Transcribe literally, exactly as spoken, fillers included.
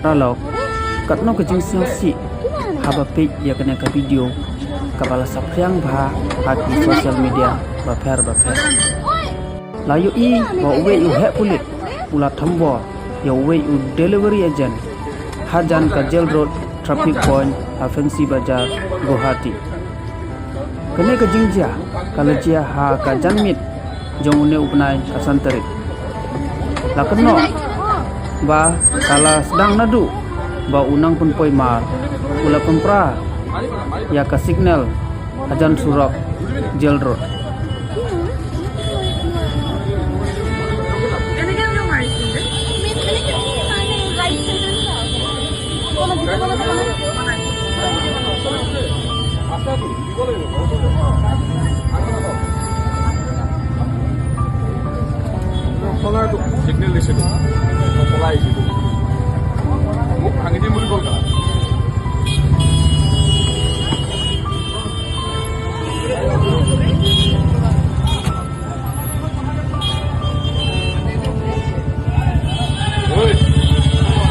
Paralok, katno ka jingsngewsih haba peit ïa kane ka video kaba la saphriang bha ha ki social media bapher bapher. La ïohi ba uwei u heh pulit u la thombor ïa uwei u delivery agent hajan ka Jail Road traffic point ha Fancy Bazar, Guwahati. Kane ka jingjia ka la jia ha ka janmiet jong une u bnai ka san tarik. La kynnoh ba ka la sdang naduh ba u nongpynpoi mar u la pynpra ïa ka signal hajan surok Jail Road.